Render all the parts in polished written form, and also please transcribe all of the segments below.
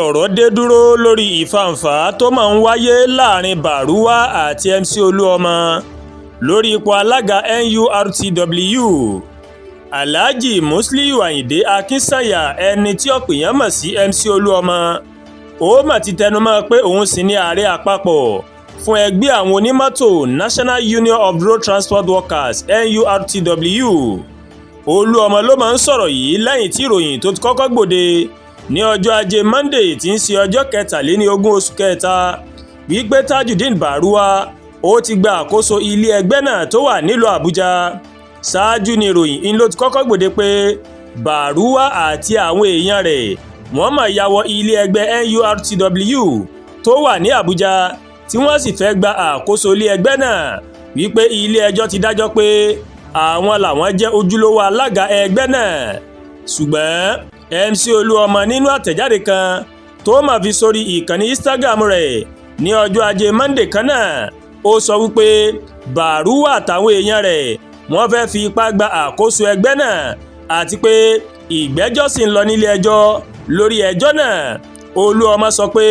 Ọ̀rọ̀ dé dúró lórí ìfánfà tó máa ń wáyé láàrin Baruwa àti MC Olúọmọ lórí ipò alága NURTW. Alhaji Musiliu Ayinde Akinsanya, ẹni tí ọ̀pọ̀ èèyàn mọ̀ sí MC Olúọmọ, ó mà ti tẹnumọ́ pé òun sì ni ààrẹ àpapọ̀ fún ẹgbẹ́ àwọn onímọ́tò National Union of Road Transport Workers, NURTW. Olúọmọ ló máa ń sọ̀rọ̀ yìí lẹ́yìn tí ìròyìn tó ti kọ́kọ́ gbòde ní ọjọ́ Ajé Monday, tí ń ṣe ọjọ́ 23 oṣù kẹta, wípé Tajudeen Baruwa ó ti gba àkóso ilé ẹgbẹ́ náà tó wà nílùú Àbújá. Ṣáájú ni ìròyìn ń ló ti kọ́kọ́ gbòde pé Baruwa àti àwọn èèyàn rẹ̀ wọ́n máa ya wọ ilé ẹgbẹ́ NURTW tó wà ní Àbújá, tí wọ́n sì fẹ́ gba àkóso ilé ẹgbẹ́ náà, wípé ilé ẹjọ́ ti dájọ́ pé àwọn làwọn jẹ́ ojúlówó alága ẹgbẹ́ náà. Ṣùgbọ́n MC Olúọmọ, nínú àtẹ̀jáde kan tó máa fi sórí ìkànnì Instagram rẹ̀ ní ọjọ́ Ajé Monday kan náà, ó sọ wípé Baruwa àtàwọn èèyàn rẹ̀ wọ́n fẹ́ fi ipá gba àkóso ẹgbẹ́ náà, àti pé ìgbẹ́jọ́ sì ń lọ nílé ẹjọ́ lórí ẹjọ́ náà. Olúọmọ sọ pé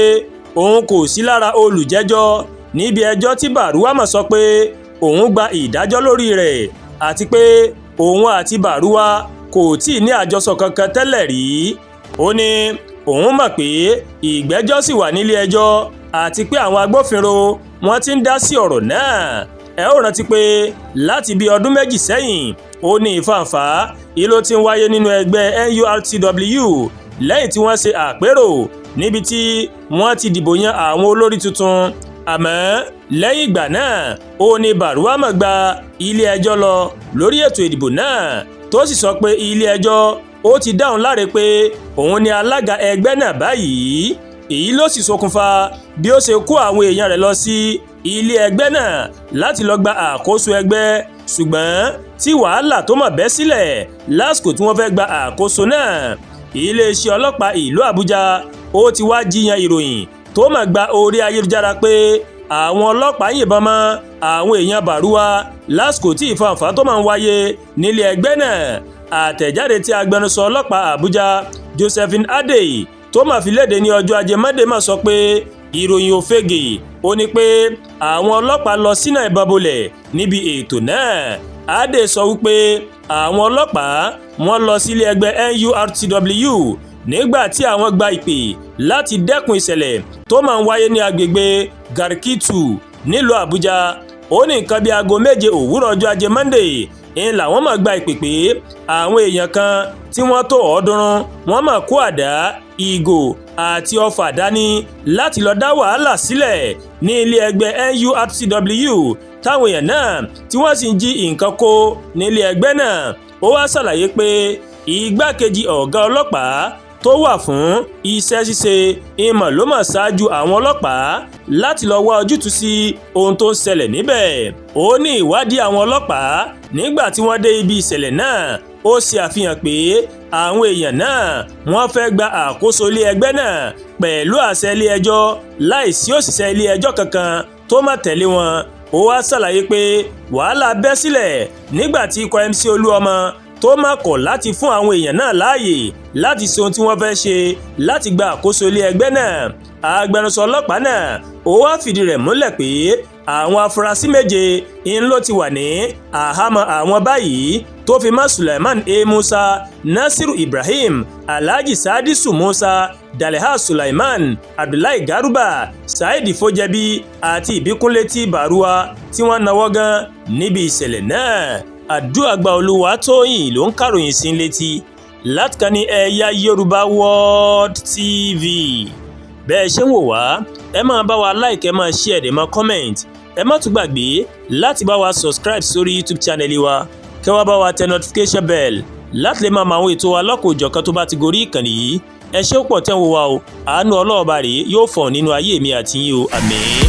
òun kò sí lára olùjẹ́jọ́ níbi ẹjọ́ tí Baruwa mọ̀ sọ pé òun gba ìdájọ́ lórí rẹ̀, àti pé òun àti Baruwa kò tí ì ní àjọsọ kankan tẹ́lẹ̀ rí. Ó ní òun mọ̀ pé ìgbẹ́jọ́ sì wà nílé ẹjọ́, àti pé àwọn agbófinró wọ́n ti ń dá sí ọ̀rọ̀ náà. Ẹ ó rántí pé láti bí ọdún 2 sẹ́yìn, ó ní ìfàǹfà ìlò tí ń wáyé nínú ẹgbẹ́ NURTW lẹ́yìn tí wọ́n ṣe àpérò níbi tí wọ́n ti dìbò yan àwọn olórí tuntun. Àmọ́ lẹ́yìn ìgbà náà, ó ní Baruwa mọ̀ gba ilé ẹjọ́ lọ lórí ètò ìdìbò náà, tó sì sọ pé ilé ẹjọ́ ó ti dáhùn láre pé òun ni alága ẹgbẹ́ náà báyìí. Èyí ló sì ṣokùnfà bí ó ṣe kó àwọn èèyàn rẹ̀ lọ sí ilé ẹgbẹ́ náà láti lọ gba àkóso ẹgbẹ́, ṣùgbọ́n tí wàhálà tó mọ̀ bẹ́ sílẹ̀ lásìkò tí wọ́n fẹ́ gba àkóso náà. Iléeṣẹ́ ọlọ́pàá ìlú Àbújá ó ti wá jiyàn ìròyìn tó mọ̀ gba orí ayélujára pé àwọn ọlọ́pàá yìnbọn mọ́ àwọn èèyàn Baruwa lásìkò tí ìfàǹfà tó máa ń wáyé nílé ẹgbẹ́ náà. Àtẹ̀jáde tí agbẹnusọ ọlọ́pàá Àbújá, Josephine Adeh, tó máa fi léde ní ọjọ́ Ajé Monday máa sọ pé ìròyìn òfegè. Ó ní pé àwọn ọlọ́pàá lọ sínú ìbọn bolẹ̀ níbi ètò náà. Adeh sọ wípé àwọn ọlọ́pàá wọ́n lọ sílé ẹgbẹ́ NURTW nígbà tí àwọn gba ìpè láti dẹ́kun ìṣẹ̀lẹ̀ tó máa ń wáyé ní agbègbè Garki 2 nílùú Àbújá. Ó ní nǹkan bíi aago 7 òwúrọ̀ ọjọ́ Ajé Monday ń làwọn máa gba ìpè pé àwọn èèyàn kan tí wọ́n tó 300 wọ́n máa kó àdá, ìgò àti ọfà dání láti lọ dá wàhálà sílẹ̀ ní ilé ẹgbẹ́ NURTW, táwọn èèyàn náà tí wọ́n sì ń jí nǹkan kó nílé ẹgbẹ́ náà. Ó wá ṣàlàyé pé igbákejì ọ̀gá ọlọ́pàá tó wà fún iṣẹ́ ṣíṣe ìmọ̀ ló mọ̀ ṣáájú àwọn ọlọ́pàá láti lọ wá ojútùú sí ohun tó ń ṣẹlẹ̀ níbẹ̀. Ó ní ìwádìí àwọn ọlọ́pàá nígbà tí wọ́n dé ibi ìṣẹ̀lẹ̀ náà ó ṣe àfihàn pé àwọn èèyàn náà wọ́n fẹ́ gba àkóso ilé ẹgbẹ́ náà pẹ̀lú àṣẹ ilé ẹjọ́ láìsí òṣìṣẹ́ ilé ẹjọ́ kankan tó má tẹ̀lé wọn. Ó wá ṣàlàyé pé wàhálà bẹ́ sílẹ̀ nígbà tí ikọ̀ MC Olúọmọ tó má kọ̀ láti fún àwọn èèyàn náà láàyè láti ṣe ohun tí wọ́n fẹ́ ṣe láti gba àkóso ilé ẹgbẹ́ náà. Agbẹnusọ ọlọ́pàá náà ó wá fìdí rẹ̀ múlẹ̀ pé àwọn afurasí méje ń ló ti wà ní àhámọ́ àwọn báyìí, tó fi mọ́ Suleiman A Musa, Nasiru Ibrahim, Alhaji Sadisu Musa, Daleha Sulaiman, Abdullahi Garuba, Saheed Fojebi àti Ìbíkúnlé tí Baruwa tí wọ́n náwó gan níbi ìṣẹ̀lẹ̀ náà. Àdúràgbà Olúwatóyìn ló ń kàròyìn sí létí látìkànnì Ẹ̀yà Yorùbá World TV. Bẹ́ẹ̀ ṣe ń wò wá, ẹ máa bá wa like, ẹ máa share, ẹ máa comment. Ẹ má tún gbàgbé láti bá wa subscribe sórí YouTube channel wa, kẹ́ wá bá wa tẹ notification bell láti lè máa mọ àwọn ètò wa lọ́kọ̀ọ́jọ̀kan tó bá ti gorí ìkànnì yìí. Ẹ ṣé pọ̀ tẹ́ ń wò wá o. Àánú ọlọ́ọ̀bà rèé yóò fọ̀ nínú ayé mi àti yín o. Àmín.